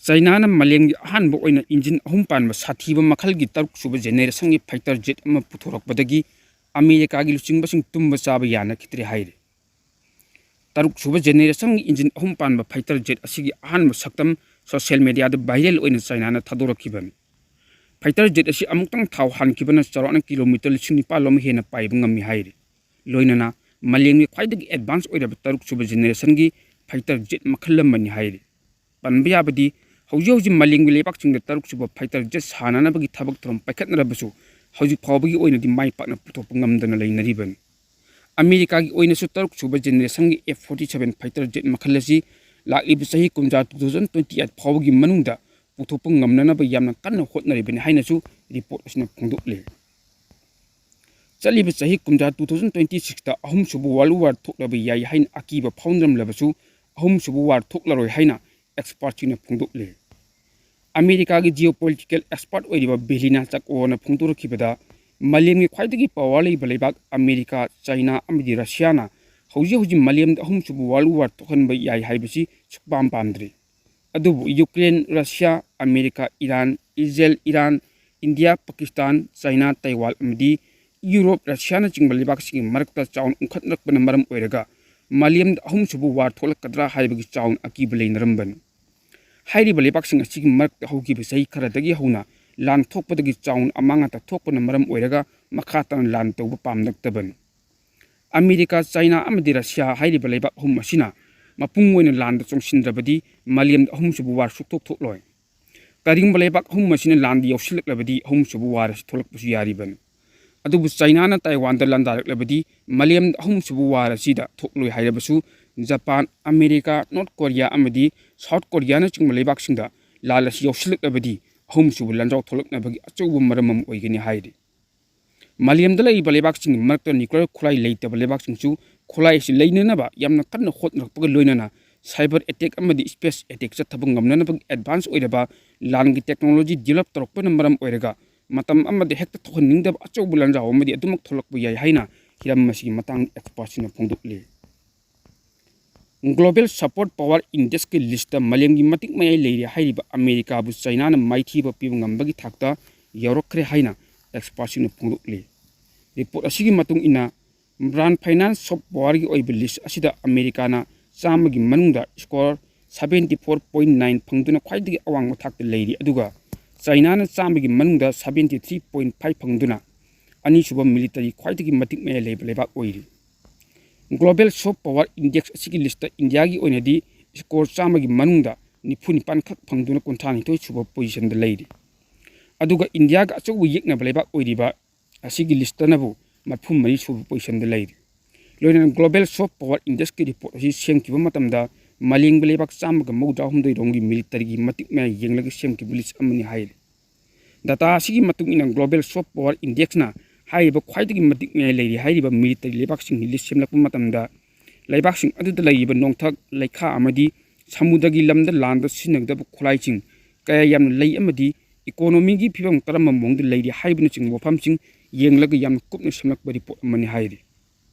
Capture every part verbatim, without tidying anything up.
ꯆꯥꯏꯅꯥꯅ ꯃꯥꯂꯦꯝꯒꯤ ꯑꯍꯥꯟꯕ ꯑꯣꯏꯅ ꯏꯟꯖꯤꯟ ꯑꯍꯨꯝ ꯄꯥꯟꯕ ꯁꯥꯊꯤꯕ ꯃꯈꯜꯒꯤ ꯇꯔꯨꯛ ꯁꯨꯕ ꯖꯦꯅꯦꯔꯦꯁꯟꯒꯤ ꯐꯥꯏꯇꯔ ꯖꯦꯠ ꯑꯃ ꯄꯨꯊꯣꯔꯛꯄꯗꯒꯤ ꯑꯃꯦꯔꯤꯀꯥꯒꯤ ꯂꯨꯆꯤꯡꯕꯁꯤꯡ ꯇꯨꯝꯕ ꯆꯥꯕ ꯌꯥꯅꯈꯤꯗ꯭ꯔꯦ ꯍꯥꯏꯔꯤ꯫ ꯇꯔꯨꯛ ꯁꯨꯕ ꯖꯦꯅꯦꯔꯦꯁꯟꯒꯤ ꯏꯟꯖꯤꯟ ꯑꯍꯨꯝ ꯄꯥꯟꯕ ꯐꯥꯏꯇꯔ ꯖꯦꯠ ꯑꯁꯤꯒꯤ ꯑꯍꯥꯟꯕ ꯁꯛꯇꯝ ꯁꯣꯁꯤꯌꯦꯜ ꯃꯦꯗꯤꯌꯥꯗ ꯚꯥꯏꯔꯦꯜ ꯑꯣꯏꯅ ꯆꯥꯏꯅꯥꯅ ꯊꯥꯗꯣꯔꯛꯈꯤꯕꯅꯤ꯫ ꯐꯥꯏꯇꯔ ꯖꯦꯠ ꯑꯁꯤ ꯑꯃꯨꯛꯇꯪ ꯊꯥꯎ ꯍꯥꯟꯈꯤꯕꯅ ꯆꯥꯎꯔꯥꯛꯅ ꯀꯤꯂꯣꯃꯤꯇꯔ ꯂꯤꯁꯤꯡ ꯅꯤꯄꯥꯜ ꯂꯣꯝ ꯍꯦꯟꯅ ꯄꯥꯏꯕ ꯉꯝꯃꯤ ꯍꯥꯏꯔꯤ꯫ ꯂꯣꯏꯅꯅ ꯃꯥꯂꯦꯝꯒꯤ ꯈ꯭ꯋꯥꯏꯗꯒꯤ ꯑꯦꯗꯚꯥꯟꯁ ꯑꯣꯏꯔꯕ ꯇꯔꯨꯛ ꯁꯨꯕ ꯖꯦꯅꯦꯔꯦꯁꯟꯒꯤ ꯐꯥꯏꯇꯔ ꯖꯦꯠ ꯃꯈꯜ ꯑꯃꯅꯤ ꯍꯥꯏꯔꯤ꯫ ꯄꯟꯕ ꯌꯥꯕꯗꯤ ꯍꯧꯖꯤꯛ ꯍꯧꯖꯤꯛ ꯃꯥꯂꯦꯝꯒꯤ ꯂꯩꯕꯥꯛꯁꯤꯡꯗ ꯇꯔꯨꯛ ꯁꯨꯕ ꯐꯥꯏꯇꯔ ꯖꯦꯠ ꯁꯥꯟꯅꯅꯕꯒꯤ ꯊꯕꯛ ꯊꯧꯔꯝ ꯄꯥꯏꯈꯠꯅꯔꯕꯁꯨ ꯍꯧꯖꯤꯛ ꯐꯥꯎꯕꯒꯤ ꯑꯣꯏꯅꯗꯤ ꯃꯥꯏ ꯄꯥꯛꯅ ꯄꯨꯊꯣꯛꯄ ꯉꯝꯗꯅ ꯂꯩꯅꯔꯤꯕꯅꯤ꯫ ꯑꯃꯦꯔꯤꯀꯥꯒꯤ ꯑꯣꯏꯅꯁꯨ ꯇꯔꯨꯛ ꯁꯨꯕ ꯖꯦꯅꯦꯔꯦꯁꯟꯒꯤ F forty seven fighter jet ꯃꯈꯜ ꯑꯁꯤ ꯂꯥꯛꯂꯤꯕ ꯆꯍꯤ ꯀꯨꯝꯖꯥ ꯇꯨ ꯊꯥꯎꯖꯟ ꯇ꯭ꯋꯦꯟꯇꯤ ꯑꯩꯠ ꯐꯥꯎꯕꯒꯤ ꯃꯅꯨꯡꯗ ꯄꯨꯊꯣꯛꯄ ꯉꯝꯅꯅꯕ ꯌꯥꯝꯅ ꯀꯟꯅ ꯍꯣꯠꯅꯔꯤꯕꯅꯤ ꯍꯥꯏꯅꯁꯨ ꯔꯤꯄꯣꯔꯠ ꯑꯁꯤꯅ ꯐꯣꯡꯗꯣꯛꯂꯤ꯫ ꯆꯠꯂꯤꯕ ꯆꯍꯤ ꯀꯨꯝꯖꯥ ꯇꯨ ꯊꯥꯎꯖꯟ ꯇ꯭ꯋꯦꯟꯇꯤ ꯁꯤꯛꯁꯇ ꯑꯍꯨꯝꯁꯨꯕ ꯋꯥꯔꯜ ꯋꯥꯔ ꯊꯣꯛꯂꯕ ꯌꯥꯏ ꯍꯥꯏꯅ ꯑꯀꯤꯕ ꯐꯥꯎꯅꯔꯝꯂꯕꯁꯨ ꯑꯍꯨꯝꯁꯨꯕ ꯋꯥꯔ ꯊꯣꯛꯂꯔꯣꯏ ꯍꯥꯏꯅ ꯑꯦꯛꯁꯄꯥꯔꯠꯁꯤꯡꯅ ꯐꯣꯡꯗꯣꯛꯂꯤ꯫ ꯑꯃꯦꯔꯤꯀꯥꯒꯤ ꯖꯤꯑꯣꯄꯣꯂꯤꯇꯤꯀꯦꯜ ꯑꯦꯛꯁꯄꯥꯔꯠ ꯑꯣꯏꯔꯤꯕ ꯕꯦꯂꯤꯅꯥ ꯆꯥꯀꯣꯅ ꯐꯣꯡꯗꯣꯔꯛꯈꯤꯕꯗ ꯃꯥꯂꯦꯝꯒꯤ ꯈ꯭ꯋꯥꯏꯗꯒꯤ ꯄꯋꯥꯔ ꯂꯩꯕ ꯂꯩꯕꯥꯛ ꯑꯃꯦꯔꯤꯀꯥ, ꯆꯥꯏꯅꯥ ꯑꯃꯗꯤ ꯔꯁꯤꯌꯥꯅ ꯍꯧꯖꯤꯛ ꯍꯧꯖꯤꯛ ꯃꯥꯂꯦꯝꯗ ꯑꯍꯨꯝꯁꯨꯕ ꯋꯥꯔꯜ ꯋꯥꯔ ꯊꯣꯛꯍꯟꯕ ꯌꯥꯏ ꯍꯥꯏꯕꯁꯤ ꯁꯨꯛꯄꯥꯝ ꯄꯥꯝꯗ꯭ꯔꯤ꯫ ꯑꯗꯨꯕꯨ Ukraine, Russia, America, Iran, Israel, Iran, India, Pakistan, China, Taiwan ꯑꯃꯗꯤ ꯌꯨꯔꯣꯞ, ꯔꯁꯤꯌꯥꯅꯆꯤꯡꯕ ꯂꯩꯕꯥꯛꯁꯤꯡꯒꯤ ꯃꯔꯛꯇ ꯆꯥꯎꯅ ꯎꯪꯈꯠꯅꯔꯛꯄꯅ ꯃꯔꯝ ꯑꯣꯏꯔꯒ ꯃꯥꯂꯦꯝꯗ ꯑꯍꯨꯝꯁꯨꯕ ꯋꯥꯔ ꯊꯣꯛꯂꯛꯀꯗ꯭ꯔꯥ ꯍꯥꯏꯕꯒꯤ ꯆꯥꯎꯅ ꯑꯀꯤꯕ ꯂꯩꯅꯔꯝꯕꯅꯤ꯫ ꯍꯥꯏꯔꯤꯕ ꯂꯩꯕꯥꯛꯁꯤꯡ ꯑꯁꯤꯒꯤ ꯃꯔꯛꯇ ꯍꯧꯈꯤꯕ ꯆꯍꯤ ꯈꯔꯗꯒꯤ ꯍꯧꯅ ꯂꯥꯟ ꯊꯣꯛꯄꯗꯒꯤ ꯆꯥꯎꯅ ꯑꯃꯥꯡ ꯑꯇꯥ ꯊꯣꯛꯄꯅ ꯃꯔꯝ ꯑꯣꯏꯔꯒ ꯃꯈꯥ ꯇꯥꯅ ꯂꯥꯟ ꯇꯧꯕ ꯄꯥꯝꯂꯛꯇꯕꯅꯤ꯫ ꯑꯃꯦꯔꯤꯀꯥ, ꯆꯥꯏꯅꯥ ꯑꯃꯗꯤ ꯔꯁꯤꯌꯥ ꯍꯥꯏꯔꯤꯕ ꯂꯩꯕꯥꯛ ꯑꯍꯨꯝ ꯑꯁꯤꯅ ꯃꯄꯨꯡ ꯑꯣꯏꯅ ꯂꯥꯟꯗ ꯆꯣꯡꯁꯤꯟꯗ꯭ꯔꯕꯗꯤ ꯃꯥꯂꯦꯝꯗ ꯑꯍꯨꯝꯁꯨꯕ ꯋꯥꯔ ꯁꯨꯛꯊꯣꯛ ꯊꯣꯛꯂꯣꯏ꯫ ꯀꯔꯤꯒꯨꯝꯕ ꯂꯩꯕꯥꯛ ꯑꯍꯨꯝ ꯑꯁꯤꯅ ꯂꯥꯟꯗ ꯌꯥꯎꯁꯤꯜꯂꯛꯂꯕꯗꯤ ꯑꯍꯨꯝꯁꯨꯕ ꯋꯥꯔ ꯑꯁꯤ ꯊꯣꯛꯂꯛꯄꯁꯨ ꯌꯥꯔꯤꯕꯅꯤ꯫ ꯑꯗꯨꯕꯨ ꯆꯥꯏꯅꯥꯅ ꯇꯥꯏꯋꯥꯟꯗ ꯂꯥꯟꯗꯥꯔꯛꯂꯕꯗꯤ ꯃꯥꯂꯦꯝꯗ ꯑꯍꯨꯝꯁꯨꯕ ꯋꯥꯔ ꯑꯁꯤꯗ ꯊꯣꯛꯂꯣꯏ ꯍꯥꯏꯔꯕꯁꯨ ꯖꯄꯥꯟ, ꯑꯃꯦꯔꯤꯀꯥ, ꯅꯣꯔꯠ ꯀꯣꯔꯤꯌꯥ ꯑꯃꯗꯤ ꯁꯥꯎꯠ ꯀꯣꯔꯤꯌꯥꯅꯆꯤꯡꯕ ꯂꯩꯕꯥꯛꯁꯤꯡꯗ ꯂꯥꯟ ꯑꯁꯤ ꯌꯥꯎꯁꯤꯜꯂꯛꯂꯕꯗꯤ ꯑꯍꯨꯝꯁꯨꯕ ꯂꯥꯟꯖꯥꯎ ꯊꯣꯛꯂꯛꯅꯕꯒꯤ ꯑꯆꯧꯕ ꯃꯔꯝ ꯑꯃ ꯑꯣꯏꯒꯅꯤ ꯍꯥꯏꯔꯤ꯫ ꯃꯥꯂꯦꯝꯗ ꯂꯩꯔꯤꯕ ꯂꯩꯕꯥꯛꯁꯤꯡꯒꯤ ꯃꯔꯛꯇ ꯅ꯭ꯌꯨꯀ꯭ꯂꯤꯌꯔ ꯈꯨꯠꯂꯥꯏ ꯂꯩꯇꯕ ꯂꯩꯕꯥꯛꯁꯤꯡꯁꯨ ꯈꯨꯠꯂꯥꯏ ꯑꯁꯤ ꯂꯩꯅꯅꯕ ꯌꯥꯝꯅ ꯀꯟꯅ ꯍꯣꯠꯅꯔꯛꯄꯒ ꯂꯣꯏꯅꯅ ꯁꯥꯏꯕꯔ ꯑꯦꯇꯦꯛ ꯑꯃꯗꯤ ꯁ꯭ꯄꯦꯁ ꯑꯦꯇꯦꯛ ꯆꯠꯊꯕ ꯉꯝꯅꯅꯕꯒꯤ ꯑꯦꯗꯚꯥꯟꯁ ꯑꯣꯏꯔꯕ ꯂꯥꯟꯒꯤ ꯇꯦꯛꯅꯣꯂꯣꯖꯤ ꯗꯤꯕꯦꯂꯞ ꯇꯧꯔꯛꯄꯅ ꯃꯔꯝ ꯑꯣꯏꯔꯒ ꯃꯇꯝ ꯑꯃꯗ ꯍꯦꯛꯇ ꯊꯣꯛꯍꯟꯅꯤꯡꯗꯕ ꯑꯆꯧꯕ ꯂꯥꯟꯖꯥꯎ ꯑꯃꯗꯤ ꯑꯗꯨꯃꯛ ꯊꯣꯛꯂꯛꯄ ꯌꯥꯏ ꯍꯥꯏꯅ ꯍꯤꯔꯝ ꯑꯁꯤꯒꯤ ꯃꯇꯥꯡꯗ ꯑꯦꯛꯁꯄꯥꯔꯠꯁꯤꯡꯅ ꯐꯣꯡꯗꯣꯛꯂꯤ꯫ Global Soft Power Indexꯀꯤ listꯇ ꯃꯥꯂꯦꯝꯒꯤ ꯃꯇꯤꯛ ꯃꯌꯥꯏ ꯂꯩꯔꯤ ꯍꯥꯏꯔꯤꯕ ꯑꯃꯦꯔꯤꯀꯥꯕꯨ ꯆꯥꯏꯅꯥꯅ ꯃꯥꯏꯊꯤꯕ ꯄꯤꯕ ꯉꯝꯕꯒꯤ ꯊꯥꯛꯇ ꯌꯧꯔꯛꯈ꯭ꯔꯦ ꯍꯥꯏꯅ expertꯁꯤꯡꯅ ꯐꯣꯡꯗꯣꯛꯂꯤ꯫ Report ꯑꯁꯤꯒꯤ ꯃꯇꯨꯡ ꯏꯟꯅ, brand finance soft powerꯒꯤ ꯑꯣꯏꯕ list ꯑꯁꯤꯗ ꯑꯃꯦꯔꯤꯀꯥꯅ ꯆꯥꯝꯃꯒꯤ ꯃꯅꯨꯡꯗ score seventy four point nine ꯐꯪꯗꯨꯅ ꯈ꯭ꯋꯥꯏꯗꯒꯤ ꯑꯋꯥꯡꯕ ꯊꯥꯛꯇ ꯂꯩꯔꯤ, ꯑꯗꯨꯒ ꯆꯥꯏꯅꯥꯅ ꯆꯥꯝꯃꯒꯤ ꯃꯅꯨꯡꯗ seventy three point five ꯐꯪꯗꯨꯅ ꯑꯅꯤꯁꯨꯕ military ꯈ꯭ꯋꯥꯏꯗꯒꯤ ꯃꯇꯤꯛ ꯃꯌꯥꯏ ꯂꯩꯕ ꯂꯩꯕꯥꯛ ꯑꯣꯏꯔꯤ꯫ Global Soft Power Index ꯑꯁꯤꯒꯤ listꯇ ꯏꯟꯗꯤꯌꯥꯒꯤ ꯑꯣꯏꯅꯗꯤ score ꯆꯥꯝꯃꯒꯤ ꯃꯅꯨꯡꯗ ꯅꯤꯐꯨ ꯅꯤꯄꯥꯟ ꯈꯛ ꯐꯪꯗꯨꯅ ꯀꯨꯟꯊ꯭ꯔꯥ ꯅꯤꯊꯣꯏ ꯁꯨꯕ positionꯗ ꯂꯩꯔꯤ꯫ ꯑꯗꯨꯒ ꯏꯟꯗꯤꯌꯥꯒ ꯑꯆꯧꯕ ꯌꯦꯛꯅꯕ ꯂꯩꯕꯥꯛ ꯑꯣꯏꯔꯤꯕ ꯑꯁꯤꯒꯤ listꯇꯅꯕꯨ ꯃꯔꯐꯨ ꯃꯔꯤ ꯁꯨꯕ positionꯗ ꯂꯩꯔꯤ꯫ ꯂꯣꯏꯅꯅ Global Soft Power Indexꯀꯤ report ꯑꯁꯤ ꯁꯦꯝꯈꯤꯕ ꯃꯇꯝꯗ ꯃꯥꯂꯦꯝꯒꯤ ꯂꯩꯕꯥꯛ ꯆꯥꯝꯃꯒ ꯃꯧꯗ꯭ꯔꯥ ꯍꯨꯝꯗꯣꯏ ꯔꯣꯝꯒꯤ militaryꯒꯤ ꯃꯇꯤꯛ ꯃꯌꯥꯏ ꯌꯦꯡꯂꯒ ꯁꯦꯝꯈꯤꯕ list ꯑꯃꯅꯤ ꯍꯥꯏꯔꯤ꯫ Data ꯑꯁꯤꯒꯤ ꯃꯇꯨꯡ ꯏꯟꯅ Global Soft Power Indexꯅ ꯍꯥꯏꯔꯤꯕ ꯈ꯭ꯋꯥꯏꯗꯒꯤ ꯃꯇꯤꯛ ꯃꯌꯥꯏ ꯂꯩꯔꯤ ꯍꯥꯏꯔꯤꯕ military ꯂꯩꯕꯥꯛꯁꯤꯡꯒꯤ list ꯁꯦꯝꯂꯛꯄ ꯃꯇꯝꯗ, ꯂꯩꯕꯥꯛꯁꯤꯡ ꯑꯗꯨꯗ ꯂꯩꯔꯤꯕ ꯅꯣꯡꯊꯛ, ꯂꯩꯈꯥ ꯑꯃꯗꯤ ꯁꯃꯨꯗ꯭ꯔꯒꯤ ꯂꯝꯗ ꯂꯥꯟꯗ ꯁꯤꯖꯤꯟꯅꯒꯗꯕ ꯈꯨꯠꯂꯥꯏꯁꯤꯡ ꯀꯌꯥ ꯌꯥꯝꯅ ꯂꯩ ꯑꯃꯗꯤ economyꯒꯤ ꯐꯤꯕꯝ ꯀꯔꯝꯕ ꯃꯑꯣꯡꯗ ꯂꯩꯔꯤ ꯍꯥꯏꯕꯅꯆꯤꯡꯕ ꯋꯥꯐꯝꯁꯤꯡ ꯌꯦꯡꯂꯒ ꯌꯥꯝꯅ ꯀꯨꯞꯅ ꯁꯦꯝꯂꯛꯄ report ꯑꯃꯅꯤ ꯍꯥꯏꯔꯤ꯫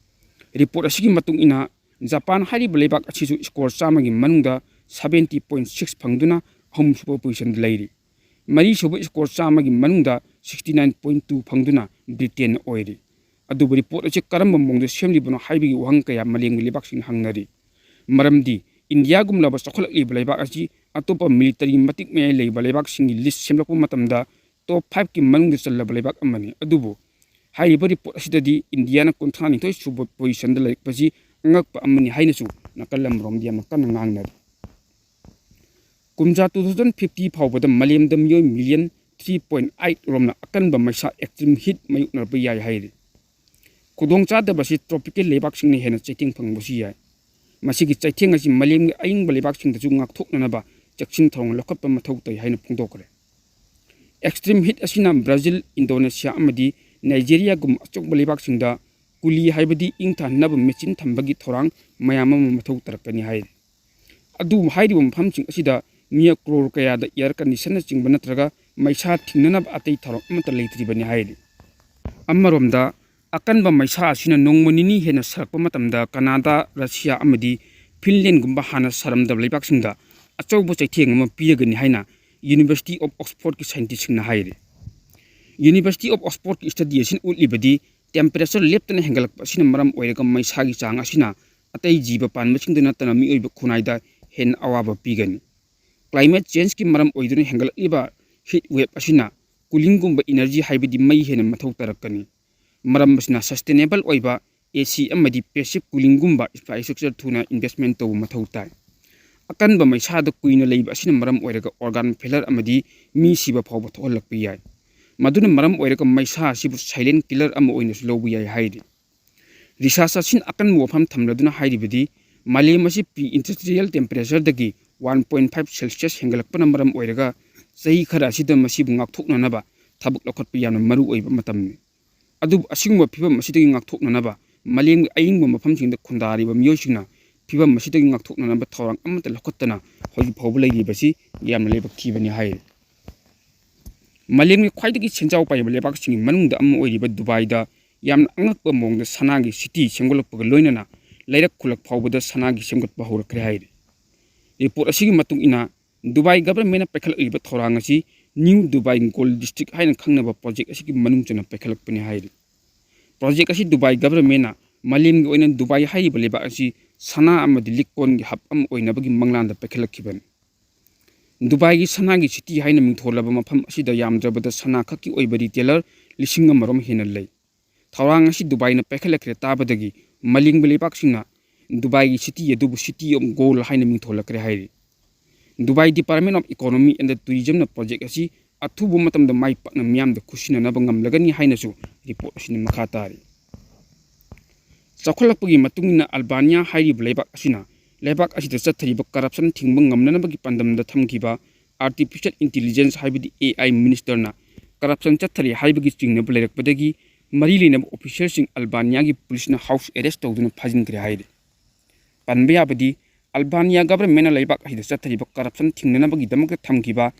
Report ꯑꯁꯤꯒꯤ ꯃꯇꯨꯡ ꯏꯟꯅ, ꯖꯄꯥꯟ ꯍꯥꯏꯔꯤꯕ ꯂꯩꯕꯥꯛ ꯑꯁꯤꯁꯨ score ꯆꯥꯝꯃꯒꯤ ꯃꯅꯨꯡꯗ seventy point six ꯐꯪꯗꯨꯅ ꯑꯍꯨꯝꯁꯨꯕ positionꯗ ꯂꯩꯔꯤ꯫ ꯃꯔꯤꯁꯨꯕ score ꯆꯥꯝꯃꯒꯤ ꯃꯅꯨꯡꯗ sixty nine point two ꯐꯪꯗꯨꯅ Britainꯅ ꯑꯣꯏꯔꯤ꯫ ꯑꯗꯨꯕꯨ report ꯑꯁꯤ ꯀꯔꯝꯕ ꯃꯑꯣꯡꯗ ꯁꯦꯝꯂꯤꯕꯅꯣ ꯍꯥꯏꯕꯒꯤ ꯋꯥꯍꯪ ꯀꯌꯥ ꯃꯥꯂꯦꯝꯒꯤ ꯂꯩꯕꯥꯛꯁꯤꯡꯅ ꯍꯪꯅꯔꯤ꯫ ꯃꯔꯝꯗꯤ ꯏꯟꯗꯤꯌꯥꯒꯨꯝꯂꯕ ꯆꯥꯎꯈꯠꯂꯛꯂꯤꯕ ꯂꯩꯕꯥꯛ ꯑꯁꯤ ꯑꯇꯣꯞꯄ military ꯃꯇꯤꯛ ꯃꯌꯥꯏ ꯂꯩꯕ ꯂꯩꯕꯥꯛꯁꯤꯡꯒꯤ list ꯁꯦꯝꯂꯛꯄ ꯃꯇꯝꯗ top fiveꯀꯤ ꯃꯅꯨꯡꯗ ꯆꯜꯂꯕ ꯂꯩꯕꯥꯛ ꯑꯃꯅꯤ꯫ ꯑꯗꯨꯕꯨ ꯍꯥꯏꯔꯤꯕ report ꯑꯁꯤꯗꯗꯤ ꯏꯟꯗꯤꯌꯥꯅ ꯀꯨꯟꯊ꯭ꯔꯥ ꯅꯤꯊꯣꯏ ꯁꯨꯕ positionꯗ ꯂꯩꯔꯛꯄꯁꯤ ꯑꯉꯛꯄ ꯑꯃꯅꯤ ꯍꯥꯏꯅꯁꯨ ꯅꯥꯀꯜ ꯑꯃꯔꯣꯝꯗ ꯌꯥꯝꯅ ꯀꯟꯅ ꯉꯥꯡꯅꯔꯤ꯫ ꯀꯨꯝꯖꯥ two thousand fifty ꯐꯥꯎꯕꯗ ꯃꯥꯂꯦꯝꯗ ꯃꯤꯑꯣꯏ million three point eight ꯔꯣꯝꯅ ꯑꯀꯟꯕ ꯃꯩꯁꯥ extreme heat ꯃꯥꯌꯣꯛꯅꯔꯛꯄ ꯌꯥꯏ ꯍꯥꯏꯔꯤ꯫ ꯈꯨꯗꯣꯡꯆꯥꯗꯕ ꯑꯁꯤ tropical ꯂꯩꯕꯥꯛꯁꯤꯡꯅ ꯍꯦꯟꯅ ꯆꯩꯊꯦꯡ ꯐꯪꯕꯁꯨ ꯌꯥꯏ꯫ ꯃꯁꯤꯒꯤ ꯆꯩꯊꯦꯡ ꯑꯁꯤ ꯃꯥꯂꯦꯝꯒꯤ ꯑꯏꯪꯕ ꯂꯩꯕꯥꯛꯁꯤꯡꯗꯁꯨ ꯉꯥꯛꯊꯣꯛꯅꯅꯕ ꯆꯦꯛꯁꯤꯟ ꯊꯧꯔꯥꯡ ꯂꯧꯈꯠꯄ ꯃꯊꯧ ꯇꯥꯏ ꯍꯥꯏꯅ ꯐꯣꯡꯗꯣꯛꯈ꯭ꯔꯦ꯫ Extreme heat ꯑꯁꯤꯅ ꯕ꯭ꯔꯥꯖꯤꯜ, ꯏꯟꯗꯣꯅꯦꯁꯤꯌꯥ ꯑꯃꯗꯤ ꯅꯥꯏꯖꯦꯔꯤꯌꯥꯒꯨꯝꯕ ꯑꯆꯧꯕ ꯂꯩꯕꯥꯛꯁꯤꯡꯗ ꯀꯨꯂꯤ ꯍꯥꯏꯕꯗꯤ ꯏꯪꯊꯍꯟꯅꯕ ꯃꯦꯆꯤꯟ ꯊꯝꯕꯒꯤ ꯊꯧꯔꯥꯡ ꯃꯌꯥꯝ ꯑꯃ ꯃꯊꯧ ꯇꯥꯔꯛꯀꯅꯤ ꯍꯥꯏꯔꯤ꯫ ꯑꯗꯨꯕꯨ ꯍꯥꯏꯔꯤꯕ ꯃꯐꯝꯁꯤꯡ ꯑꯁꯤꯗ ꯃꯤꯑꯣꯏ ꯀ꯭ꯔꯣꯔ ꯀꯌꯥꯗ air conditionꯅꯆꯤꯡꯕ ꯅꯠꯇ꯭ꯔꯒ ꯃꯩꯁꯥ ꯊꯤꯡꯅꯅꯕ ꯑꯇꯩ ꯊꯧꯔꯥꯡ ꯑꯃꯠꯇ ꯂꯩꯇ꯭ꯔꯤꯕꯅꯤ ꯍꯥꯏꯔꯤ꯫ ꯑꯃꯔꯣꯝꯗ, ꯑꯀꯟꯕ ꯃꯩꯁꯥ ꯑꯁꯤꯅ ꯅꯣꯡꯃ ꯅꯤꯅꯤ ꯍꯦꯟꯅ ꯁꯥꯔꯛꯄ ꯃꯇꯝꯗ ꯀꯅꯥꯗꯥ, ꯔꯁꯤꯌꯥ ꯑꯃꯗꯤ ꯐꯤꯟꯂꯦꯟꯒꯨꯝꯕ ꯍꯥꯟꯅ ꯁꯥꯔꯝꯗꯕ ꯂꯩꯕꯥꯛꯁꯤꯡꯗ ꯑꯆꯧꯕ ꯆꯩꯊꯦꯡ ꯑꯃ ꯄꯤꯔꯒꯅꯤ ꯍꯥꯏꯅ University of Oxfordꯀꯤ scientistꯁꯤꯡꯅ ꯍꯥꯏꯔꯤ꯫ University of Oxfordꯀꯤ study ꯑꯁꯤꯅ ꯎꯠꯂꯤꯕꯗꯤ temperature ꯂꯦꯞꯇꯅ ꯍꯦꯟꯒꯠꯂꯛꯄ ꯑꯁꯤꯅ ꯃꯔꯝ ꯑꯣꯏꯔꯒ ꯃꯩꯁꯥꯒꯤ ꯆꯥꯡ ꯑꯁꯤꯅ ꯑꯇꯩ ꯖꯤꯕ ꯄꯥꯟꯕꯁꯤꯡꯗ ꯅꯠꯇꯅ ꯃꯤꯑꯣꯏꯕ ꯈꯨꯟꯅꯥꯏꯗ ꯍꯦꯟꯅ ꯑꯋꯥꯕ ꯄꯤꯒꯅꯤ꯫ Climate changeꯀꯤ ꯃꯔꯝ ꯑꯣꯏꯗꯨꯅ ꯍꯦꯟꯒꯠꯂꯛꯂꯤꯕ heat wave ꯑꯁꯤꯅ coolingꯒꯨꯝꯕ energy, ꯍꯥꯏꯕꯗꯤ ꯃꯩ, ꯍꯦꯟꯅ ꯃꯊꯧ ꯇꯥꯔꯛꯀꯅꯤ꯫ ꯃꯔꯝ ꯑꯁꯤꯅ sustainable ꯑꯣꯏꯕ AC ꯑꯃꯗꯤ passive coolingꯒꯨꯝꯕ infrastructure ꯊꯨꯅ investment ꯇꯧꯕ ꯃꯊꯧ ꯇꯥꯏ꯫ ꯑꯀꯟꯕ ꯃꯩꯁꯥꯗ ꯀꯨꯏꯅ ꯂꯩꯕ ꯑꯁꯤꯅ ꯃꯔꯝ ꯑꯣꯏꯔꯒ organ failure ꯑꯃꯗꯤ ꯃꯤ ꯁꯤꯕ ꯐꯥꯎꯕ ꯊꯣꯛꯍꯜꯂꯛꯄ ꯌꯥꯏ꯫ ꯃꯗꯨꯅ ꯃꯔꯝ ꯑꯣꯏꯔꯒ ꯃꯩꯁꯥ ꯑꯁꯤꯕꯨ silent killer ꯑꯃ ꯑꯣꯏꯅꯁꯨ ꯂꯧꯕ ꯌꯥꯏ ꯍꯥꯏꯔꯤ꯫ Research ꯑꯁꯤꯅ ꯑꯀꯟꯕ ꯋꯥꯐꯝ ꯊꯝꯂꯗꯨꯅ ꯍꯥꯏꯔꯤꯕꯗꯤ, ꯃꯥꯂꯦꯝ ꯑꯁꯤ pre-industrial temperatureꯗꯒꯤ one point five Celsius ꯍꯦꯟꯒꯠꯂꯛꯄꯅ ꯃꯔꯝ ꯑꯣꯏꯔꯒ ꯆꯍꯤ ꯈꯔ ꯑꯁꯤꯗ ꯃꯁꯤꯕꯨ ꯉꯥꯛꯊꯣꯛꯅꯅꯕ ꯊꯕꯛ ꯂꯧꯈꯠꯄ ꯌꯥꯝꯅ ꯃꯔꯨ ꯑꯣꯏꯕ ꯃꯇꯝꯅꯤ꯫ ꯑꯗꯨꯕꯨ ꯑꯁꯤꯒꯨꯝꯕ ꯐꯤꯕꯝ ꯑꯁꯤꯗꯒꯤ ꯉꯥꯛꯊꯣꯛꯅꯅꯕ ꯃꯥꯂꯦꯝꯒꯤ ꯑꯌꯤꯡꯕ ꯃꯐꯝꯁꯤꯡꯗ ꯈꯨꯟꯗꯥꯔꯤꯕ ꯃꯤꯑꯣꯏꯁꯤꯡꯅ ꯐꯤꯕꯝ ꯑꯁꯤꯗꯒꯤ ꯉꯥꯛꯊꯣꯛꯅꯅꯕ ꯊꯧꯔꯥꯡ ꯑꯃꯠꯇ ꯂꯧꯈꯠꯇꯅ ꯍꯧꯖꯤꯛ ꯐꯥꯎꯕ ꯂꯩꯔꯤꯕꯁꯤ ꯌꯥꯝꯅ ꯂꯥꯏꯕꯛ ꯊꯤꯕꯅꯤ ꯍꯥꯏꯔꯤ꯫ ꯃꯥꯂꯦꯝꯒꯤ ꯈ꯭ꯋꯥꯏꯗꯒꯤ ꯁꯦꯟꯖꯥꯎ ꯄꯥꯏꯕ ꯂꯩꯕꯥꯛꯁꯤꯡꯒꯤ ꯃꯅꯨꯡꯗ ꯑꯃ ꯑꯣꯏꯔꯤꯕ ꯗꯨꯕꯥꯏꯗ ꯌꯥꯝꯅ ꯑꯉꯛꯄ ꯃꯑꯣꯡꯗ ꯁꯅꯥꯒꯤ city ꯁꯦꯝꯒꯠꯂꯛꯄꯒ ꯂꯣꯏꯅꯅ ꯂꯩꯔꯛ ꯈꯨꯜꯂꯛ ꯐꯥꯎꯕꯗ ꯁꯅꯥꯒꯤ ꯁꯦꯝꯒꯠꯄ ꯍꯧꯔꯛꯈ꯭ꯔꯦ ꯍꯥꯏꯔꯤ꯫ Report ꯑꯁꯤꯒꯤ ꯃꯇꯨꯡ ꯏꯟꯅ, ꯗꯨꯕꯥꯏ governmentꯅ ꯄꯥꯏꯈꯠꯂꯛꯂꯤꯕ ꯊꯧꯔꯥꯡ ꯑꯁꯤ New Dubai Gold District ꯍꯥꯏꯅ ꯈꯪꯅꯕ project ꯑꯁꯤꯒꯤ ꯃꯅꯨꯡ ꯆꯟꯅ ꯄꯥꯏꯈꯠꯂꯛꯄꯅꯤ ꯍꯥꯏꯔꯤ꯫ Project ꯑꯁꯤ ꯗꯨꯕꯥꯏ governmentꯅ ꯃꯥꯂꯦꯝꯒꯤ ꯑꯣꯏꯅ ꯗꯨꯕꯥꯏ ꯍꯥꯏꯔꯤꯕ ꯂꯩꯕꯥꯛ ꯑꯁꯤ ꯁꯅꯥ ꯑꯃꯗꯤ ꯂꯤꯛ ꯀꯣꯟꯒꯤ hub ꯑꯃ ꯑꯣꯏꯅꯕꯒꯤ ꯃꯪꯂꯥꯟꯗ ꯄꯥꯏꯈꯠꯂꯛꯈꯤꯕꯅꯤ꯫ ꯗꯨꯕꯥꯏꯒꯤ ꯁꯅꯥꯒꯤ city ꯍꯥꯏꯅ ꯃꯤꯡꯊꯣꯜꯂꯕ ꯃꯐꯝ ꯑꯁꯤꯗ ꯌꯥꯝꯗ꯭ꯔꯕꯗ ꯁꯅꯥ ꯈꯛꯀꯤ ꯑꯣꯏꯕ retailer ꯂꯤꯁꯤꯡ ꯑꯃꯔꯣꯝ ꯍꯦꯟꯅ ꯂꯩ꯫ ꯊꯧꯔꯥꯡ ꯑꯁꯤ ꯗꯨꯕꯥꯏꯅ ꯄꯥꯏꯈꯠꯂꯛꯈ꯭ꯔꯦ ꯇꯥꯕꯗꯒꯤ ꯃꯥꯂꯦꯝꯒꯤ ꯂꯩꯕꯥꯛꯁꯤꯡꯅ ꯗꯨꯕꯥꯏꯒꯤ city ꯑꯗꯨꯕꯨ City of Gold ꯍꯥꯏꯅ ꯃꯤꯡꯊꯣꯜꯂꯛꯈ꯭ꯔꯦ ꯍꯥꯏꯔꯤ꯫ Dubai Department of Economy and Tourismꯅ project ꯑꯁꯤ ꯑꯊꯨꯕ ꯃꯇꯝꯗ ꯃꯥꯏ ꯄꯥꯛꯅ ꯃꯤꯌꯥꯝꯗ ꯈꯨꯠꯁꯤꯟꯅꯅꯕ ꯉꯝꯂꯒꯅꯤ ꯍꯥꯏꯅꯁꯨ report ꯑꯁꯤꯅ ꯃꯈꯥ ꯇꯥꯔꯤ꯫ ꯆꯥꯎꯈꯠꯂꯛꯄꯒꯤ ꯃꯇꯨꯡ ꯏꯟꯅ Albania ꯍꯥꯏꯔꯤꯕ ꯂꯩꯕꯥꯛ ꯑꯁꯤꯅ ꯂꯩꯕꯥꯛ ꯑꯁꯤꯗ ꯆꯠꯊꯔꯤꯕ corruption ꯊꯤꯡꯕ ꯉꯝꯅꯅꯕꯒꯤ ꯄꯥꯟꯗꯝꯗ ꯊꯝꯈꯤꯕ artificial intelligence, ꯍꯥꯏꯕꯗꯤ AI ministerꯅ corruption ꯆꯠꯊꯔꯤ ꯍꯥꯏꯕꯒꯤ ꯆꯤꯡꯅꯕ ꯂꯩꯔꯛꯄꯗꯒꯤ ꯃꯔꯤ ꯂꯩꯅꯕ officerꯁꯤꯡ Albaniaꯒꯤ policeꯅ house arrest ꯇꯧꯗꯨꯅ ꯐꯥꯖꯤꯟꯈ꯭ꯔꯦ ꯍꯥꯏꯔꯤ꯫ ꯄꯟꯕ ꯌꯥꯕꯗꯤ, Albania governmentꯅ ꯂꯩꯕꯥꯛ ꯑꯁꯤꯗ ꯆꯠꯊꯔꯤꯕ corruption ꯊꯤꯡꯅꯅꯕꯒꯤꯗꯃꯛꯇ ꯊꯝꯈꯤꯕ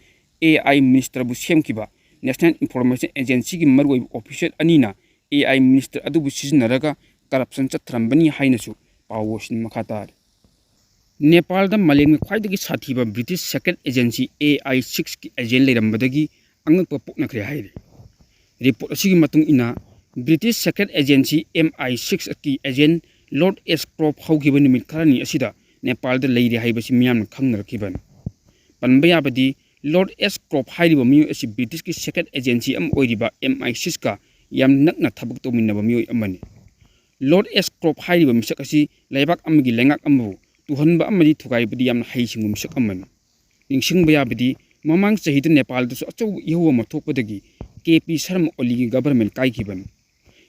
AI ministerꯕꯨ ꯁꯦꯝꯈꯤꯕ National Information Agencyꯒꯤ ꯃꯔꯨꯑꯣꯏꯕ officer ꯑꯅꯤꯅ AI minister ꯑꯗꯨꯕꯨ ꯁꯤꯖꯤꯟꯅꯔꯒ corruption ꯆꯠꯊꯔꯝꯕꯅꯤ ꯍꯥꯏꯅꯁꯨ ꯄꯥꯎ ꯑꯁꯤꯅ ꯃꯈꯥ ꯇꯥꯔꯤ꯫ ꯅꯦꯄꯥꯜꯗ ꯃꯥꯂꯦꯝꯒꯤ ꯈ꯭ꯋꯥꯏꯗꯒꯤ ꯁꯥꯊꯤꯕ British secret agency A I ꯁꯤꯛꯁꯀꯤ ꯑꯦꯖꯦꯟ ꯂꯩꯔꯝꯕꯗꯒꯤ ꯑꯉꯛꯄ ꯄꯣꯛꯅꯈ꯭ꯔꯦ ꯍꯥꯏꯔꯤ꯫ ꯔꯤꯄꯣꯔꯠ ꯑꯁꯤꯒꯤ ꯃꯇꯨꯡ ꯏꯟꯅ, ꯕ꯭ꯔꯤꯇꯤꯁ ꯁꯦꯀ꯭ꯔꯦꯠ ꯑꯦꯖꯦꯟꯁꯤ ꯑꯦꯝ ꯑꯥꯏ ꯁꯤꯛꯁꯀꯤ ꯑꯦꯖꯦꯟ ꯂꯣꯔꯗ ꯑꯦꯁ ꯀ꯭ꯔꯣꯞ ꯍꯧꯈꯤꯕ ꯅꯨꯃꯤꯠ ꯈꯔꯅꯤ ꯑꯁꯤꯗ ꯅꯦꯄꯥꯜꯗ ꯂꯩꯔꯦ ꯍꯥꯏꯕꯁꯤ ꯃꯤꯌꯥꯝꯅ ꯈꯪꯅꯔꯛꯈꯤꯕꯅꯤ꯫ ꯄꯟꯕ ꯌꯥꯕꯗꯤ, ꯂꯣꯔꯗ ꯑꯦꯁ ꯀ꯭ꯔꯣꯞ ꯍꯥꯏꯔꯤꯕ ꯃꯤꯑꯣꯏ ꯑꯁꯤ ꯕ꯭ꯔꯤꯇꯤꯁꯀꯤ ꯁꯦꯀ꯭ꯔꯦꯠ ꯑꯦꯖꯦꯟꯁꯤ ꯑꯃ ꯑꯣꯏꯔꯤꯕ ꯑꯦꯝ ꯑꯥꯏ ꯁꯤꯛꯁꯀ ꯌꯥꯝꯅ ꯅꯛꯅ ꯊꯕꯛ ꯇꯧꯃꯤꯟꯅꯕ ꯃꯤꯑꯣꯏ ꯑꯃꯅꯤ꯫ ꯂꯣꯔꯗ ꯑꯦꯁ ꯀ꯭ꯔꯣꯞ ꯍꯥꯏꯔꯤꯕ ꯃꯤꯁꯛ ꯑꯁꯤ ꯂꯩꯕꯥꯛ ꯑꯃꯒꯤ ꯂꯩꯉꯥꯛ ꯑꯃꯕꯨ ꯇꯨꯍꯟꯕ ꯑꯃꯗꯤ ꯊꯨꯒꯥꯏꯕꯗꯤ ꯌꯥꯝꯅ ꯍꯩꯁꯤꯡꯕ ꯃꯤꯁꯛ ꯑꯃꯅꯤ꯫ ꯅꯤꯡꯁꯤꯡꯕ ꯌꯥꯕꯗꯤ, ꯃꯃꯥꯡ ꯆꯍꯤꯗ ꯅꯦꯄꯥꯜꯗꯁꯨ ꯑꯆꯧꯕ ꯏꯍꯧ ꯑꯃ ꯊꯣꯛꯄꯗꯒꯤ ꯀꯦ ꯄꯤ ꯁꯔꯃ ꯑꯣꯂꯤꯒꯤ ꯒꯕꯔꯃꯦꯟ ꯀꯥꯏꯈꯤꯕꯅꯤ꯫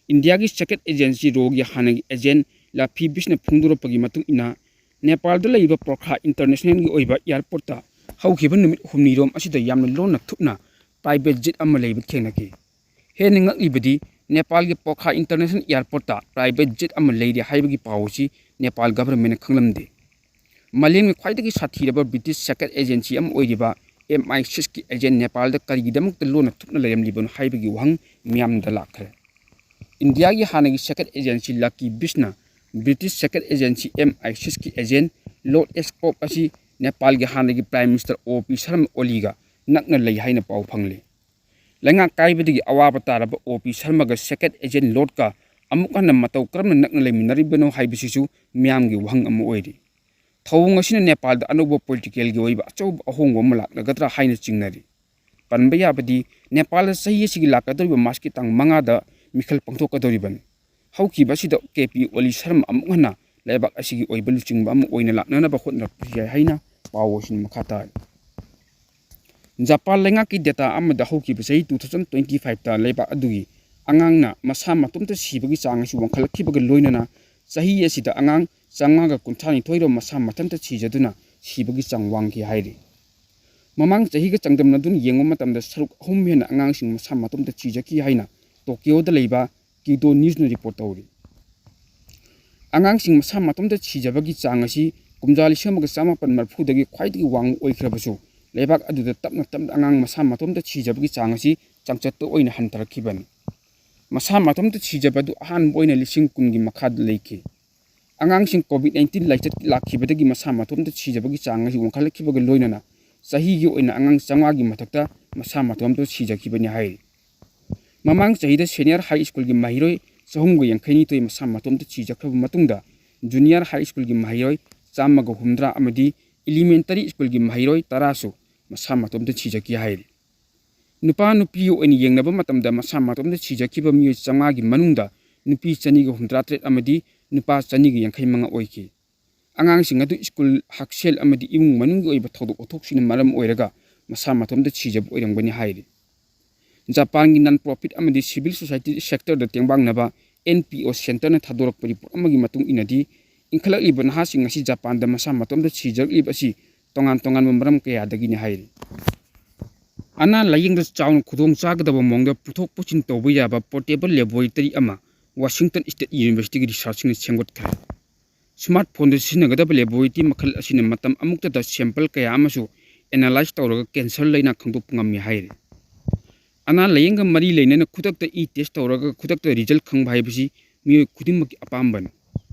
ꯏꯟꯗꯤꯌꯥꯒꯤ ꯁꯦꯀ꯭ꯔꯦꯠ ꯑꯦꯖꯦꯟꯁꯤ ꯔꯣꯒꯤ ꯍꯥꯟꯅꯒꯤ ꯑꯦꯖꯦꯟ ꯂꯥꯐꯤ ꯕꯤꯁꯅ ꯐꯣꯡꯗꯣꯔꯛꯄꯒꯤ ꯃꯇꯨꯡ ꯏꯟꯅ, ꯅꯦꯄꯥꯜꯗ ꯂꯩꯔꯤꯕ ꯄꯣꯈ꯭ꯔꯥ ꯏꯟꯇꯔꯅꯦꯁꯅꯦꯜꯒꯤ ꯑꯣꯏꯕ ꯑꯦꯌꯥꯔꯄꯣꯔꯠꯇ ꯍꯧꯈꯤꯕ ꯅꯨꯃꯤꯠ ꯍꯨꯝꯅꯤꯔꯣꯝ ꯑꯁꯤꯗ ꯌꯥꯝꯅ ꯂꯣꯟꯅ ꯊꯨꯞꯅ ꯄ꯭ꯔꯥꯏꯚꯦꯠ ꯖꯦꯠ ꯑꯃ ꯂꯩꯕ ꯊꯦꯡꯅꯈꯤ꯫ ꯍꯦꯟꯅ ꯉꯛꯂꯤꯕꯗꯤ, ꯅꯦꯄꯥꯜꯒꯤ ꯄꯣꯈ꯭ꯔꯥ ꯏꯟꯇꯔꯅꯦꯁꯅꯦꯜ ꯑꯦꯌꯥꯔꯄꯣꯔꯠꯇ ꯄ꯭ꯔꯥꯏꯚꯦꯠ ꯖꯦꯠ ꯑꯃ ꯂꯩꯔꯤ ꯍꯥꯏꯕꯒꯤ ꯄꯥꯎ ꯑꯁꯤ ꯅꯦꯄꯥꯜ ꯒꯚꯔꯟꯃꯦꯟꯠꯅ ꯈꯪꯂꯝꯗꯦ꯫ ꯃꯥꯂꯦꯝꯒꯤ ꯈ꯭ꯋꯥꯏꯗꯒꯤ ꯁꯥꯊꯤꯔꯕ ꯕ꯭ꯔꯤꯇꯤꯁ ꯁꯦꯀ꯭ꯔꯦꯠ ꯑꯦꯖꯦꯟꯁꯤ ꯑꯃ ꯑꯣꯏꯔꯤꯕ ꯑꯦꯝ ꯑꯥꯏ ꯁꯤꯛꯁꯀꯤ ꯑꯦꯖꯦꯟ ꯅꯦꯄꯥꯜꯗ ꯀꯔꯤꯒꯤꯗꯃꯛꯇ ꯂꯣꯟꯅ ꯊꯨꯞꯅ ꯂꯩꯔꯝꯂꯤꯕꯅꯣ ꯍꯥꯏꯕꯒꯤ ꯋꯥꯍꯪ ꯃꯤꯌꯥꯝꯗ ꯂꯥꯛꯈ꯭ꯔꯦ꯫ ꯏꯟꯗꯤꯌꯥꯒꯤ ꯍꯥꯟꯅꯒꯤ ꯁꯦꯀ꯭ꯔꯦꯠ ꯑꯦꯖꯦꯟꯁꯤ ꯂꯛꯀꯤ ꯕꯤꯁꯅ ꯕ꯭ꯔꯤꯇꯤꯁ ꯁꯦꯀ꯭ꯔꯦꯠ ꯑꯦꯖꯦꯟꯁꯤ ꯑꯦꯝ ꯑꯥꯏ ꯁꯤꯛꯁꯀꯤ ꯑꯦꯖꯦꯟ ꯂꯣꯔꯗ ꯑꯦꯁ ꯀ꯭ꯔꯣꯞ ꯑꯁꯤ ꯅꯦꯄꯥꯜꯒꯤ ꯍꯥꯟꯅꯒꯤ ꯄ꯭ꯔꯥꯏꯝ ꯃꯤꯅꯤꯁꯇꯔ ꯑꯣ ꯄꯤ ꯁꯔꯃ ꯑꯣꯂꯤꯒ ꯅꯛꯅ ꯂꯩ ꯍꯥꯏꯅ ꯄꯥꯎ ꯐꯪꯂꯤ꯫ ꯂꯩꯉꯥꯛ ꯀꯥꯏꯕꯗꯒꯤ ꯑꯋꯥꯕ ꯇꯥꯔꯕ ꯑꯣ ꯄꯤ ꯁꯔꯃꯒ ꯁꯦꯀ꯭ꯔꯦꯠ ꯑꯦꯖꯦꯟ ꯂꯣꯔꯗꯀ ꯑꯃꯨꯛ ꯍꯟꯅ ꯃꯇꯧ ꯀꯔꯝꯅ ꯅꯛꯅ ꯂꯩꯃꯤꯟꯅꯔꯤꯕꯅꯣ ꯍꯥꯏꯕꯁꯤꯁꯨ ꯃꯤꯌꯥꯝꯒꯤ ꯋꯥꯍꯪ ꯑꯃ ꯑꯣꯏꯔꯤ꯫ ꯊꯧꯑꯣꯡ ꯑꯁꯤꯅ ꯅꯦꯄꯥꯜꯗ ꯑꯅꯧꯕ ꯄꯣꯂꯤꯇꯤꯀꯦꯜꯒꯤ ꯑꯣꯏꯕ ꯑꯆꯧꯕ ꯑꯍꯣꯡꯕ ꯑꯃ ꯂꯥꯛꯂꯒꯗ꯭ꯔꯥ ꯍꯥꯏꯅ ꯆꯤꯡꯅꯔꯤ꯫ ꯄꯟꯕ ꯌꯥꯕꯗꯤ, ꯅꯦꯄꯥꯜꯗ ꯆꯍꯤ ꯑꯁꯤꯒꯤ ꯂꯥꯛꯀꯗꯧꯔꯤꯕ ꯃꯥꯔꯆꯀꯤ ꯇꯥꯡ ꯃꯉꯥꯗ ꯃꯤꯈꯜ ꯄꯥꯡꯊꯣꯛꯀꯗꯧꯔꯤꯕꯅꯤ꯫ ꯍꯧꯈꯤꯕ ꯑꯁꯤꯗ ꯀꯦ ꯄꯤ ꯑꯣꯂꯤ ꯁꯔꯃ ꯑꯃꯨꯛ ꯍꯟꯅ ꯂꯩꯕꯥꯛ ꯑꯁꯤꯒꯤ ꯑꯣꯏꯕ ꯂꯨꯆꯤꯡꯕ ꯑꯃ ꯑꯣꯏꯅ ꯂꯥꯛꯅꯅꯕ ꯍꯣꯠꯅꯔꯛꯄꯁꯨ ꯌꯥꯏ ꯍꯥꯏꯅ ꯄꯥꯎ ꯑꯁꯤꯅ ꯃꯈꯥ ꯇꯥꯔꯤ꯫ ꯖꯄꯥꯟ ꯂꯩꯉꯥꯛꯀꯤ ꯗꯦꯇꯥ ꯑꯃꯗ ꯍꯧꯈꯤꯕ ꯆꯍꯤ two thousand twenty fiveꯇ ꯂꯩꯕꯥꯛ ꯑꯗꯨꯒꯤ ꯑꯉꯥꯡꯅ ꯃꯁꯥ ꯃꯇꯣꯝꯇ ꯁꯤꯕꯒꯤ ꯆꯥꯡ ꯑꯁꯤ ꯋꯥꯡꯈꯠꯂꯛꯈꯤꯕꯒ ꯂꯣꯏꯅꯅ ꯆꯍꯤ ꯑꯁꯤꯗ ꯑꯉꯥꯡ ꯆꯥꯝꯃꯉꯥꯒ ꯀꯨꯟꯊ꯭ꯔꯥ ꯅꯤꯊꯣꯏ ꯔꯣꯝ ꯃꯁꯥ ꯃꯊꯟꯇ ꯁꯤꯖꯗꯨꯅ ꯁꯤꯕꯒꯤ ꯆꯥꯡ ꯋꯥꯡꯈꯤ ꯍꯥꯏꯔꯤ꯫ ꯃꯃꯥꯡ ꯆꯍꯤꯒ ꯆꯥꯡꯗꯝꯅꯗꯨꯅ ꯌꯦꯡꯕ ꯃꯇꯝꯗ ꯁꯔꯨꯛ ꯑꯍꯨꯝ ꯍꯦꯟꯅ ꯑꯉꯥꯡꯁꯤꯡ ꯃꯁꯥ ꯃꯇꯣꯝꯇ ꯁꯤꯖꯈꯤ ꯍꯥꯏꯅ ꯇꯣꯀꯤꯌꯣꯗ ꯂꯩꯕ ꯀ꯭ꯌꯨꯗꯣ ꯅ꯭ꯌꯨꯁꯅ ꯔꯤꯄꯣꯔꯠ ꯇꯧꯔꯤ꯫ ꯑꯉꯥꯡꯁꯤꯡ ꯃꯁꯥ ꯃꯇꯣꯝꯇ ꯁꯤꯖꯕꯒꯤ ꯆꯥꯡ ꯑꯁꯤ ꯀꯨꯝꯖꯥ ꯂꯤꯁꯤꯡ ꯑꯃꯒ ꯆꯥꯃꯥꯄꯟ ꯃꯔꯤꯐꯨꯗꯒꯤ ꯈ꯭ꯋꯥꯏꯗꯒꯤ ꯋꯥꯡꯕ ꯑꯣꯏꯈ꯭ꯔꯕꯁꯨ, ꯂꯩꯕꯥꯛ ꯑꯗꯨꯗ ꯇꯞꯅ ꯇꯞꯅ ꯑꯉꯥꯡ ꯃꯁꯥ ꯃꯇꯣꯝꯇ ꯁꯤꯖꯕꯒꯤ ꯆꯥꯡ ꯑꯁꯤ ꯆꯥꯡꯆꯠꯇ ꯑꯣꯏꯅ ꯍꯟꯊꯔꯛꯈꯤꯕꯅꯤ꯫ ꯃꯁꯥ ꯃꯇꯣꯝꯇ ꯁꯤꯖꯕ ꯑꯗꯨ ꯑꯍꯥꯟꯕ ꯑꯣꯏꯅ ꯂꯤꯁꯤꯡ ꯀꯨꯟꯒꯤ ꯃꯈꯥꯗ ꯂꯩꯈꯤ꯫ ꯑꯉꯥꯡꯁꯤꯡ COVID nineteen ꯂꯥꯏꯆꯠ ꯂꯥꯛꯈꯤꯕꯗꯒꯤ ꯃꯁꯥ ꯃꯇꯣꯝꯇ ꯁꯤꯖꯕꯒꯤ ꯆꯥꯡ ꯑꯁꯤ ꯋꯥꯡꯈꯠꯂꯛꯈꯤꯕꯒ ꯂꯣꯏꯅꯅ ꯆꯍꯤꯒꯤ ꯑꯣꯏꯅ ꯑꯉꯥꯡ ꯆꯥꯝꯃꯉꯥꯒꯤ ꯃꯊꯛꯇ ꯃꯁꯥ ꯃꯇꯣꯝꯇ ꯁꯤꯖꯈꯤꯕꯅꯤ ꯍꯥꯏꯔꯤ꯫ ꯃꯃꯥꯡ ꯆꯍꯤꯗ senior high schoolꯒꯤ ꯃꯍꯩꯔꯣꯏ ꯆꯍꯨꯝꯒ ꯌꯥꯡꯈꯩꯅꯤꯊꯣꯏ ꯃꯁꯥ ꯃꯇꯣꯝꯇ ꯁꯤꯖꯈ꯭ꯔꯕ ꯃꯇꯨꯡꯗ, junior high schoolꯒꯤ ꯃꯍꯩꯔꯣꯏ ꯆꯥꯝꯃꯒ ꯍꯨꯝꯗ꯭ꯔꯥ ꯑꯃꯗꯤ elementary schoolꯒꯤ ꯃꯍꯩꯔꯣꯏ ꯇꯔꯥꯁꯨ ꯃꯁꯥ ꯃꯇꯣꯝꯇ ꯁꯤꯖꯈꯤ ꯍꯥꯏꯔꯤ꯫ ꯅꯨꯄꯥ ꯅꯨꯄꯤ ꯑꯣꯏꯅ ꯌꯦꯡꯅꯕ ꯃꯇꯝꯗ ꯃꯁꯥ ꯃꯇꯣꯝꯇ ꯁꯤꯖꯈꯤꯕ ꯃꯤꯑꯣꯏ ꯆꯥꯝꯃꯉꯥꯒꯤ ꯃꯅꯨꯡꯗ ꯅꯨꯄꯤ ꯆꯅꯤꯒ ꯍꯨꯝꯗ꯭ꯔꯥ ꯇꯔꯦꯠ ꯑꯃꯗꯤ ꯅꯨꯄꯥ ꯆꯅꯤꯒ ꯌꯥꯡꯈꯩ ꯃꯉꯥ ꯑꯣꯏꯈꯤ꯫ ꯑꯉꯥꯡꯁꯤꯡ ꯑꯗꯨ ꯁ꯭ꯀꯨꯜ, ꯍꯛꯁꯦꯜ ꯑꯃꯗꯤ ꯏꯃꯨꯡ ꯃꯅꯨꯡꯒꯤ ꯑꯣꯏꯕ ꯊꯧꯗꯣꯛ ꯋꯥꯊꯣꯛꯁꯤꯡꯅ ꯃꯔꯝ ꯑꯣꯏꯔꯒ ꯃꯁꯥ ꯃꯇꯣꯝꯇ ꯁꯤꯖꯕ ꯑꯣꯏꯔꯝꯒꯅꯤ ꯍꯥꯏꯔꯤ꯫ ꯖꯄꯥꯟꯒꯤ non profit ꯑꯃꯗꯤ civil society sectorꯗ ꯇꯦꯡꯕꯥꯡꯅꯕ NPO centreꯅ ꯊꯥꯗꯣꯔꯛꯄ report ꯑꯃꯒꯤ ꯃꯇꯨꯡ ꯏꯟꯅꯗꯤ, ꯏꯟꯈꯠꯂꯛꯂꯤꯕ ꯅꯍꯥꯁꯤꯡ ꯑꯁꯤ ꯖꯄꯥꯟꯗ ꯃꯁꯥ ꯃꯇꯣꯝꯇ ꯁꯤꯖꯔꯛꯂꯤꯕ ꯑꯁꯤ ꯇꯣꯉꯥꯟ ꯇꯣꯉꯥꯟꯕ ꯃꯔꯝ ꯀꯌꯥꯗꯒꯤꯅꯤ ꯍꯥꯏꯔꯤ꯫ ꯑꯅꯥ ꯂꯥꯌꯦꯡꯗ ꯆꯥꯎꯅ ꯈꯨꯗꯣꯡ ꯆꯥꯒꯗꯕ ꯃꯑꯣꯡꯗ ꯄꯨꯊꯣꯛ ꯄꯨꯁꯤꯟ ꯇꯧꯕ ꯌꯥꯕ portable laboratory ꯑꯃ Washington State Universityꯒꯤ researchꯁꯤꯡꯅ ꯁꯦꯝꯒꯠꯈ꯭ꯔꯦ꯫ Smartphoneꯗ ꯁꯤꯖꯤꯟꯅꯒꯗꯕ laboratory ꯃꯈꯜ ꯑꯁꯤꯅ ꯃꯇꯝ ꯑꯃꯨꯛꯇꯗ sample ꯀꯌꯥ ꯑꯃꯁꯨ analyze ꯇꯧꯔꯒ cancer ꯂꯩꯅꯥ ꯈꯪꯗꯣꯛꯄ ꯉꯝꯃꯤ ꯍꯥꯏꯔꯤ꯫ ꯑꯅꯥ ꯂꯥꯌꯦꯡꯒ ꯃꯔꯤ ꯂꯩꯅꯅ ꯈꯨꯗꯛꯇ e-test ꯇꯧꯔꯒ ꯈꯨꯗꯛꯇ result ꯈꯪꯕ ꯍꯥꯏꯕꯁꯤ ꯃꯤꯑꯣꯏ ꯈꯨꯗꯤꯡꯃꯛꯀꯤ ꯑꯄꯥꯝꯕꯅꯤ꯫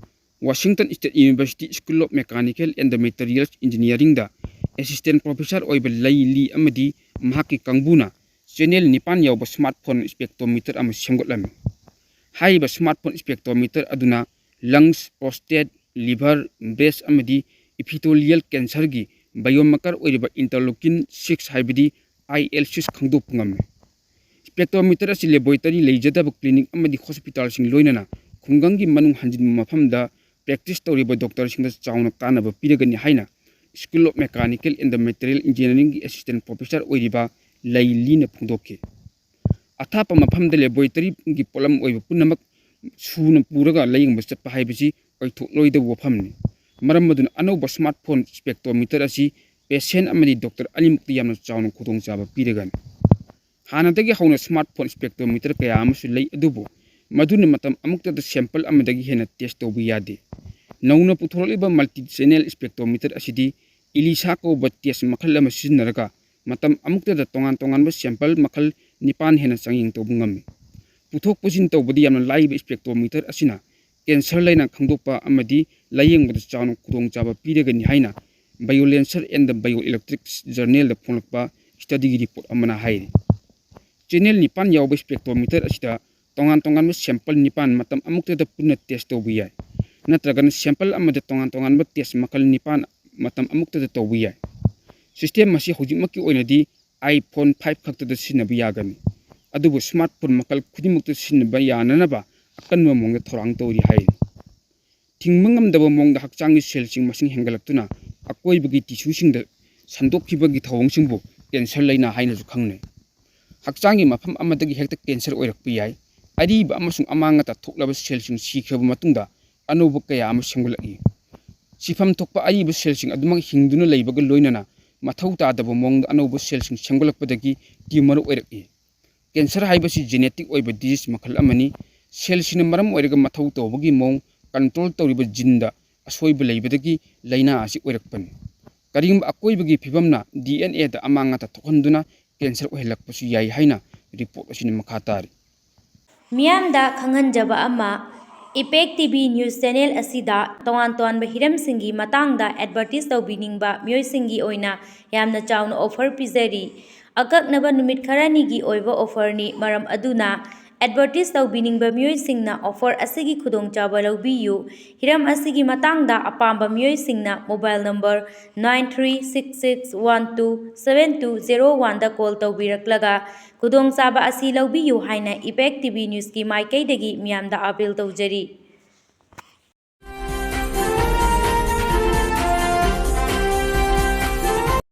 Washington State University School of Mechanical and Materials Engineeringꯗ assistant professor ꯑꯣꯏꯕ ꯂꯩ ꯂꯤ ꯑꯃꯗꯤ ꯃꯍꯥꯛꯀꯤ ꯀꯥꯡꯕꯨꯅ channel ꯅꯤꯄꯥꯟ ꯌꯥꯎꯕ smartphone spectrometer ꯑꯃ ꯁꯦꯝꯒꯠꯂꯝꯃꯤ꯫ ꯍꯥꯏꯔꯤꯕ smartphone spectrometer ꯑꯗꯨꯅ lungs, prostate, liver, breast ꯑꯃꯗꯤ epithelial cancerꯒꯤ biomarker ꯑꯣꯏꯔꯤꯕ interleukin six ꯍꯥꯏꯕꯗꯤ IL six ꯈꯪꯗꯣꯛꯄ ꯉꯝꯃꯤ꯫ Spectrometer ꯑꯁꯤ laboratory ꯂꯩꯖꯗꯕ clinic ꯑꯃꯗꯤ hospitalꯁꯤꯡ ꯂꯣꯏꯅꯅ ꯈꯨꯡꯒꯪꯒꯤ ꯃꯅꯨꯡ ꯍꯟꯖꯤꯟꯕ ꯃꯐꯝꯗ practice ꯇꯧꯔꯤꯕ doctorꯁꯤꯡꯗ ꯆꯥꯎꯅ ꯀꯥꯟꯅꯕ ꯄꯤꯔꯒꯅꯤ ꯍꯥꯏꯅ School of Mechanical and Material Engineeringꯒꯤ assistant professor ꯑꯣꯏꯔꯤꯕ ꯂꯩ ꯂꯤꯅ ꯐꯣꯡꯗꯣꯛꯈꯤ꯫ ꯑꯊꯥꯞꯄ ꯃꯐꯝꯗ laboratoryꯒꯤ ꯄꯣꯠꯂꯝ ꯑꯣꯏꯕ ꯄꯨꯝꯅꯃꯛ ꯁꯨꯅ ꯄꯨꯔꯒ ꯂꯥꯌꯦꯡꯕ ꯆꯠꯄ ꯍꯥꯏꯕꯁꯤ ꯑꯣꯏꯊꯣꯛꯂꯣꯏꯗꯕ ꯋꯥꯐꯝꯅꯤ꯫ ꯃꯔꯝ ꯑꯗꯨꯅ ꯑꯅꯧꯕ smartphone spectrometer ꯑꯁꯤ patient ꯑꯃꯗꯤ doctor ꯑꯅꯤꯃꯛꯇ ꯌꯥꯝꯅ ꯆꯥꯎꯅ ꯈꯨꯗꯣꯡꯆꯥꯕ ꯄꯤꯔꯒꯅꯤ꯫ ꯍꯥꯟꯅꯗꯒꯤ ꯍꯧꯅ smartphone spectrometer ꯀꯌꯥ ꯑꯃꯁꯨ ꯂꯩ, ꯑꯗꯨꯕꯨ ꯃꯗꯨꯅ ꯃꯇꯝ ꯑꯃꯨꯛꯇꯗ sample ꯑꯃꯗꯒꯤ ꯍꯦꯟꯅ test ꯇꯧꯕ ꯌꯥꯗꯦ꯫ ꯅꯧꯅ ꯄꯨꯊꯣꯔꯛꯂꯤꯕ multi-channel spectrometer ꯑꯁꯤꯗꯤ ELISA ꯀꯧꯕ test ꯃꯈꯜ ꯑꯃ ꯁꯤꯖꯤꯟꯅꯔꯒ ꯃꯇꯝ ꯑꯃꯨꯛꯇꯗ ꯇꯣꯉꯥꯟ ꯇꯣꯉꯥꯟꯕ sample ꯃꯈꯜ ꯅꯤꯄꯥꯟ ꯍꯦꯟꯅ ꯆꯥꯡꯌꯦꯡ ꯇꯧꯕ ꯉꯝꯃꯤ꯫ ꯄꯨꯊꯣꯛ ꯄꯨꯁꯤꯟ ꯇꯧꯕꯗ ꯌꯥꯝꯅ ꯂꯥꯏꯕ spectrometer ꯑꯁꯤꯅ ꯀꯦꯟꯁꯔ ꯂꯩꯅꯥ ꯈꯪꯗꯣꯛꯄ ꯑꯃꯗꯤ ꯂꯥꯌꯦꯡꯕꯗ ꯆꯥꯎꯅ ꯈꯨꯗꯣꯡꯆꯥꯕ ꯄꯤꯔꯒꯅꯤ ꯍꯥꯏꯅ Biolancer and the Bioelectrics Journalꯗ ꯐꯣꯡꯂꯛꯄ studyꯒꯤ report ꯑꯃꯅ ꯍꯥꯏꯔꯤ꯫ Channel ꯅꯤꯄꯥꯟ ꯌꯥꯎꯕ spectrometer ꯑꯁꯤꯗ ꯇꯣꯉꯥꯟ ꯇꯣꯉꯥꯟꯕ sample ꯅꯤꯄꯥꯟ ꯃꯇꯝ ꯑꯃꯨꯛꯇꯗ ꯄꯨꯟꯅ test ꯇꯧꯕ ꯌꯥꯏ, ꯅꯠꯇ꯭ꯔꯒꯅ sample ꯑꯃꯗ ꯇꯣꯉꯥꯟ ꯇꯣꯉꯥꯟꯕ test ꯃꯈꯜ ꯅꯤꯄꯥꯟ ꯃꯇꯝ ꯑꯃꯨꯛꯇꯗ ꯇꯧꯕ ꯌꯥꯏ꯫ System ꯑꯁꯤ ꯍꯧꯖꯤꯛꯃꯛꯀꯤ ꯑꯣꯏꯅꯗꯤ iPhone five ꯈꯛꯇꯗ ꯁꯤꯖꯤꯟꯅꯕ ꯌꯥꯒꯅꯤ, ꯑꯗꯨꯕꯨ smartphone ꯃꯈꯜ ꯈꯨꯗꯤꯡꯃꯛꯇ ꯁꯤꯖꯤꯟꯅꯕ ꯌꯥꯅꯅꯕ ꯑꯀꯟꯕ ꯃꯑꯣꯡꯗ ꯊꯧꯔꯥꯡ ꯇꯧꯔꯤ ꯍꯥꯏꯔꯤ꯫ ꯊꯤꯡꯕ ꯉꯝꯗꯕ ꯃꯑꯣꯡꯗ ꯍꯛꯆꯥꯡꯒꯤ cellꯁꯤꯡ ꯃꯁꯤꯡ ꯍꯦꯟꯒꯠꯂꯛꯇꯨꯅ ꯑꯀꯣꯏꯕꯒꯤ tissueꯁꯤꯡꯗ ꯁꯟꯗꯣꯛꯈꯤꯕꯒꯤ ꯊꯧꯑꯣꯡꯁꯤꯡꯕꯨ cancer ꯂꯩꯅꯥ ꯍꯥꯏꯅꯁꯨ ꯈꯪꯅꯩ꯫ ꯍꯛꯆꯥꯡꯒꯤ ꯃꯐꯝ ꯑꯃꯗꯒꯤ ꯍꯦꯛꯇ cancer ꯑꯣꯏꯔꯛꯄ ꯌꯥꯏ꯫ ꯑꯔꯤꯕ ꯑꯃꯁꯨꯡ ꯑꯃꯥꯡ ꯑꯇꯥ ꯊꯣꯛꯂꯕ cellꯁꯤꯡ ꯁꯤꯈ꯭ꯔꯕ ꯃꯇꯨꯡꯗ ꯑꯅꯧꯕ ꯀꯌꯥ ꯑꯃ ꯁꯦꯝꯒꯠꯂꯛꯏ꯫ ꯁꯤꯐꯝ ꯊꯣꯛꯄ ꯑꯔꯤꯕ cellꯁꯤꯡ ꯑꯗꯨꯃꯛ ꯍꯤꯡꯗꯨꯅ ꯂꯩꯕꯒ ꯂꯣꯏꯅꯅ ꯃꯊꯧ ꯇꯥꯗꯕ ꯃꯑꯣꯡꯗ ꯑꯅꯧꯕ cellꯁꯤꯡ ꯁꯦꯝꯒꯠꯂꯛꯄꯗꯒꯤ tumor ꯑꯣꯏꯔꯛꯏ꯫ Cancer ꯍꯥꯏꯕꯁꯤ genetic ꯑꯣꯏꯕ disease ꯃꯈꯜ ꯑꯃꯅꯤ꯫ Cellꯁꯤꯡꯅ ꯃꯔꯝ ꯑꯣꯏꯔꯒ ꯃꯊꯧ ꯇꯧꯕꯒꯤ ꯃꯑꯣꯡ control ꯇꯧꯔꯤꯕ geneꯗ ꯑꯁꯣꯏꯕ ꯂꯩꯕꯗꯒꯤ ꯂꯩꯅꯥ ꯑꯁꯤ ꯑꯣꯏꯔꯛꯄꯅꯤ꯫ ꯀꯔꯤꯒꯨꯝꯕ ꯑꯀꯣꯏꯕꯒꯤ ꯐꯤꯕꯝꯅ DNAꯗ ꯑꯃꯥꯡ ꯑꯇꯥ ꯊꯣꯛꯍꯟꯗꯨꯅ cancer ꯑꯣꯏꯍꯜꯂꯛꯄꯁꯨ ꯌꯥꯏ ꯍꯥꯏꯅ report ꯑꯁꯤꯅ ꯃꯈꯥ ꯇꯥꯔꯤ꯫ ꯃꯤꯌꯥꯝꯗ ꯈꯪꯍꯟꯖꯕ ꯑꯃ, Impact TV news channel ꯑꯁꯤꯗ ꯇꯣꯉꯥꯟ ꯇꯣꯉꯥꯟꯕ ꯍꯤꯔꯝꯁꯤꯡꯒꯤ ꯃꯇꯥꯡꯗ advertise ꯇꯧꯕꯤꯅꯤꯡꯕ ꯃꯤꯑꯣꯏꯁꯤꯡꯒꯤ ꯑꯣꯏꯅ ꯌꯥꯝꯅ ꯆꯥꯎꯅ offer ꯄꯤꯖꯔꯤ꯫ ꯑꯀꯛꯅꯕ ꯅꯨꯃꯤꯠ ꯈꯔꯅꯤꯒꯤ ꯑꯣꯏꯕ offerꯅꯤ, ꯃꯔꯝ ꯑꯗꯨꯅ advertise ꯇꯧꯕꯤꯅꯤꯡꯕ ꯃꯤꯑꯣꯏꯁꯤꯡꯅ offer ꯑꯁꯤꯒꯤ ꯈꯨꯗꯣꯡꯆꯥꯕ ꯂꯧꯕꯤꯌꯨ꯫ ꯍꯤꯔꯝ ꯑꯁꯤꯒꯤ ꯃꯇꯥꯡꯗ ꯑꯄꯥꯝꯕ ꯃꯤꯑꯣꯏꯁꯤꯡꯅ mobile number nine three six six one two seven two zero oneꯗ call ꯇꯧꯕꯤꯔꯛꯂꯒ ꯈꯨꯗꯣꯡꯆꯥꯕ ꯑꯁꯤ ꯂꯧꯕꯤꯌꯨ ꯍꯥꯏꯅ Impact TV newsꯀꯤ ꯃꯥꯏꯀꯩꯗꯒꯤ ꯃꯤꯌꯥꯝꯗ appeal ꯇꯧꯖꯔꯤ꯫